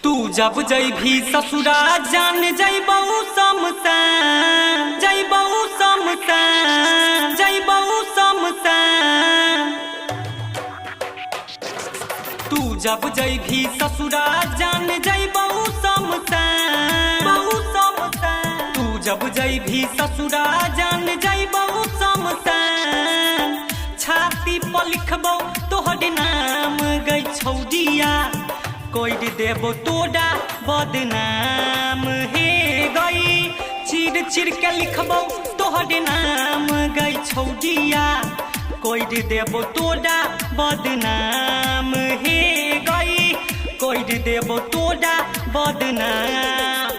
तू जब जैभी ससुरा जान जैबौ समसान, जैबौ समसान, जैबौ समसान। तू जब जैभी ससुरा जान जैबौ समसान, बहु समसान। तू जब जैभी ससुरा जान जैबौ समसान। छाती पर लिखबौ तोहर नाम गै छौडिया, कोइर देबो तोरा बदनाम हे गई। चिर चिर के लिखबौ तोहर नाम गै छौडिया, कोइर देबो तोरा बदनाम हे गई। कोइर देबो तोरा बदनाम।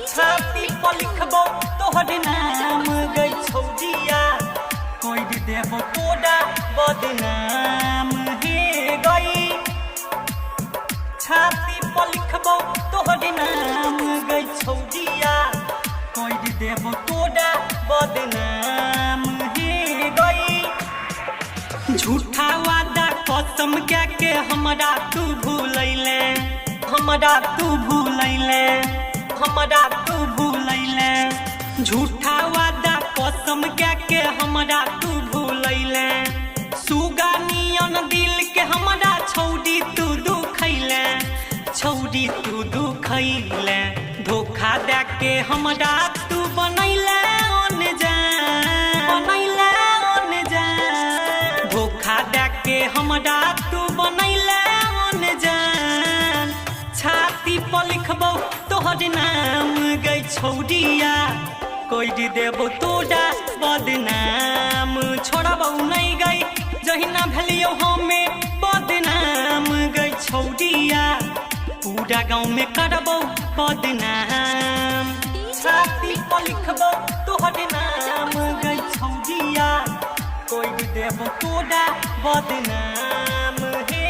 छाती पर लिखबौ तोहर नाम गै छौडिया, कोइर देबो तोरा बदनाम हे गई। छाती पर लिखबौ तोहर नाम गै छौडिया, कोइर देबो तोरा बदनाम हे गई। झूठा वादा कसम क्या के हमरा तू भूलैले, हमरा तू भूलैले, हमरा तू भूलैले। झूठा वादा कसम क्या के हमरा तू भूलैले। सुगा नियन दिल के हमरा छौड़ी तू दुखैले, छौड़ी तू दुखैले। धोखा दे के हमरा तू बनैले अनजान, बनैले अनजान। धोखा दे के हमरा तू बनैले अनजान। छाती पर लिखबौ तोहर नाम गै छौडिया, कोइर देबौ तोरा बदनाम। छोड़बौ नै गै जहिना भेलियौ हमे बदनाम गै छौडिया, पूरा गाँव में करबौ बदनाम। छाती पर लिखबौ तोहर नाम गै छौडिया, कोइर देबौ तोरा बदनाम हे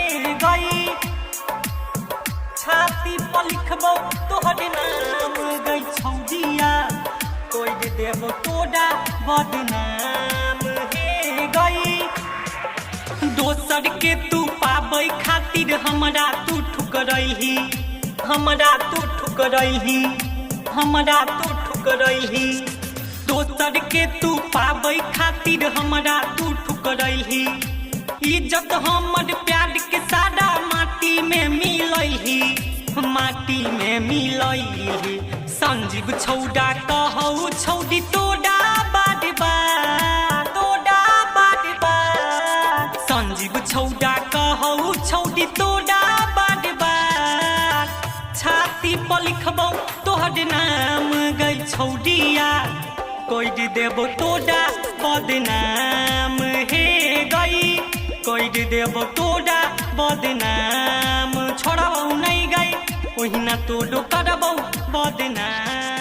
गई। छाती पर लिखबौ तोहर नाम गै छौडिया, कोइर देबौ तोरा बदनाम हे गई। दोसर के तू पाबै खातिर हमरा तू ठुकरैही, हमरा तू ठुकरैही, हमरा तू ठुकरैही। दोसर के तू पाबै खातिर हमरा तू ठुकरैही। इज्जत हमर प्यार के सारा माटी में मिलैही, माटी में मिलैही। संजीव छौड़ा कहौ छौड़ी तोरा बार बार, तोरा बार बार। संजीव छौड़ा कहौ छौड़ी तोरा बार बार। छाती पर लिखबौ तोहर नाम गै छौडिया, कोइर देबौ तोरा बदनाम हे गई। कोइर देबौ तोरा बदनाम। छोड़बौ नै गै ओहिना तोरो करबौ बदनाम।